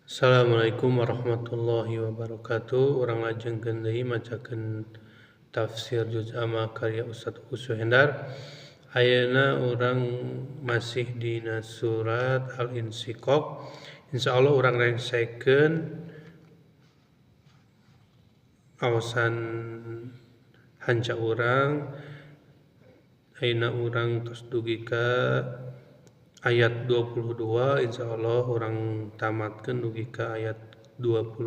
Assalamualaikum warahmatullahi wabarakatuh. Urang lajengkeun deui macakeun tafsir Juz Amma karya Ustaz Suhendar. Ayeuna urang masih dina surat Al-Insyiqaq. Insyaallah urang rengsekeun awasan hanca urang. Ayeuna urang tos dugi ka ayat 22, insyaallah urang tamatkeun dugi ka ayat 25.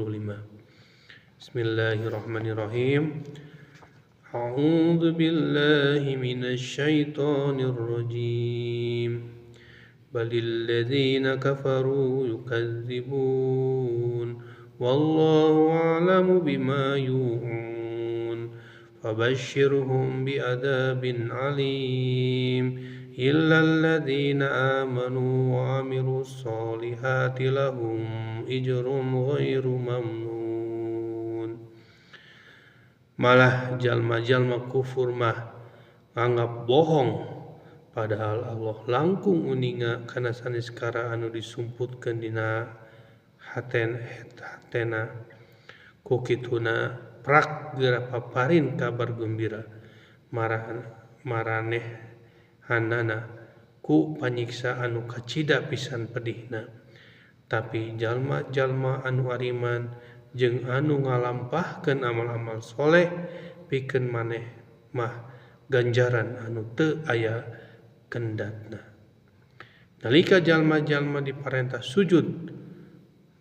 Bismillahirrahmanirrahim. A'udzu billahi minasy syaithanir rajim. Balil ladzina kafaru yukadzibun wallahu a'lamu bima yu'un. Fabashshirhum bi'adzabin 'alim. إلا الذين آمنوا وعملوا الصالحات لهم أجر غير ممنون. Malah jalma-jalma kufur mah nganggap bohong, padahal Allah langkung uninga kana saniskara anu disumputkeun dina hatena. Ku kituna prak geura paparin kabar gembira maraneh hanana ku panyiksa anu kacida pisan pedihna. Tapi jalma-jalma anu ariman jeung anu ngalampahkeun amal-amal soleh pikeun maneh mah ganjaran anu teu aya kendatna. Nalika jalma-jalma diparentah sujud,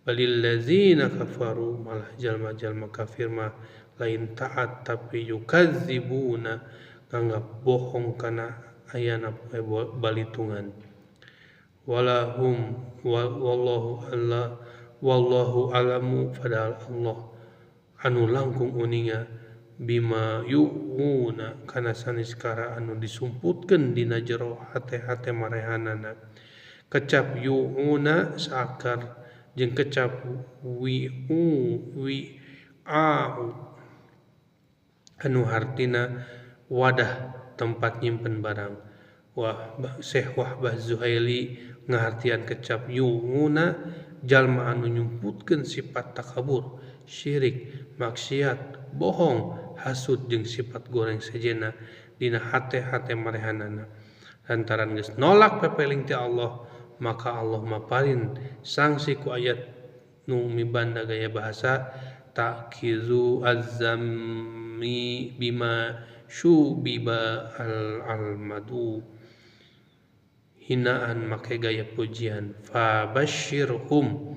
balil ladzina kafaru, malah jalma-jalma kafir mah lain taat tapi yukadzibuna, nganggap bohong kana ayana poe balitungan. Walahum wallahu alla wallahu alamu, padahal Allah anu langkung uninga bima yu'una kana saniskara anu disumputkeun dina jero hate-hate marehanana. Kecap yu'una saakar jeung kecap wi'u wi'au anu hartina wadah tempat nyimpen barang. Wah, Syekh Wahbah Zuhaili ngahartian kecap yu'una jalma anu nyumputkeun sifat takabur, syirik, maksiat, bohong, hasud jeung sifat goreng sejenna dina hate-hate marehanana. Lantaran geus nolak pepeling ti Allah, maka Allah maparin sanksi ku ayat nu mibanda gaya bahasa takizu azzami bima syubiba al-almadu, hinaan make gaya pujian. Fabashshirhum,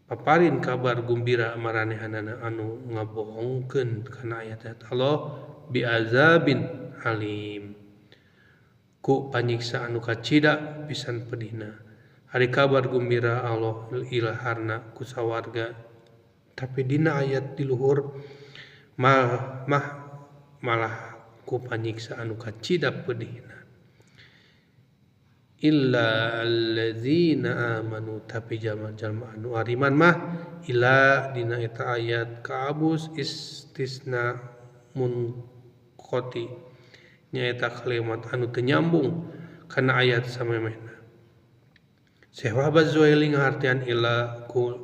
paparin kabar gumbira maranehanana anu ngabohongkeun kana ayat-ayat Allah, biazabin alim, ku panyiksa anu kacida pisan pedihna. Ari kabar gumbira Allah ilaharna ku sawarga, tapi dina ayat di luhur malah ku panyiksa anu kacida pedihna. Illa alladzina amanu, tapi jalma-jalma anu ariman mah ila dina eta ayat kaabus istisna munqati, nyaeta kalimat anu teu nyambung kana ayat samemehna. Syekh Wahbah Zuhaili ngahartian ila ku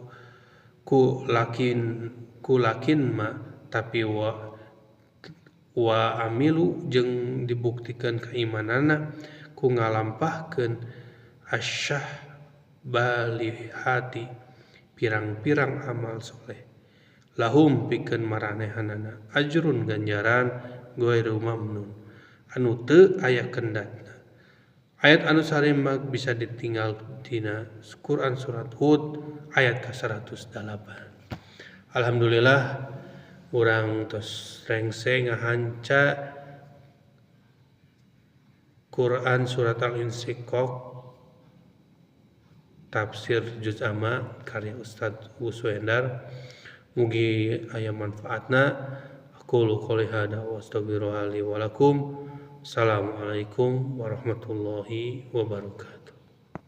lakin ma, tapi wa amilu jeung dibuktikan keimanana ku ngalampahkeun asyah balihati, pirang-pirang amal soleh. Lahum pikeun maranehanana ajrun ganjaran ghairu mamnun anu teu aya kendatna. Ayat anu sarembag bisa ditinggal dina Quran surat Hud ayat ka-108. Alhamdulillah urang tos rengse ngahanca Quran surat Al-Insyiqaq tafsir Juz Amma karya Ustaz Suhendar. Mugi aya manfaatna. Aqulu qouli hadza wa astaghfirullaha li wa lakum. Assalamualaikum warahmatullahi wabarakatuh.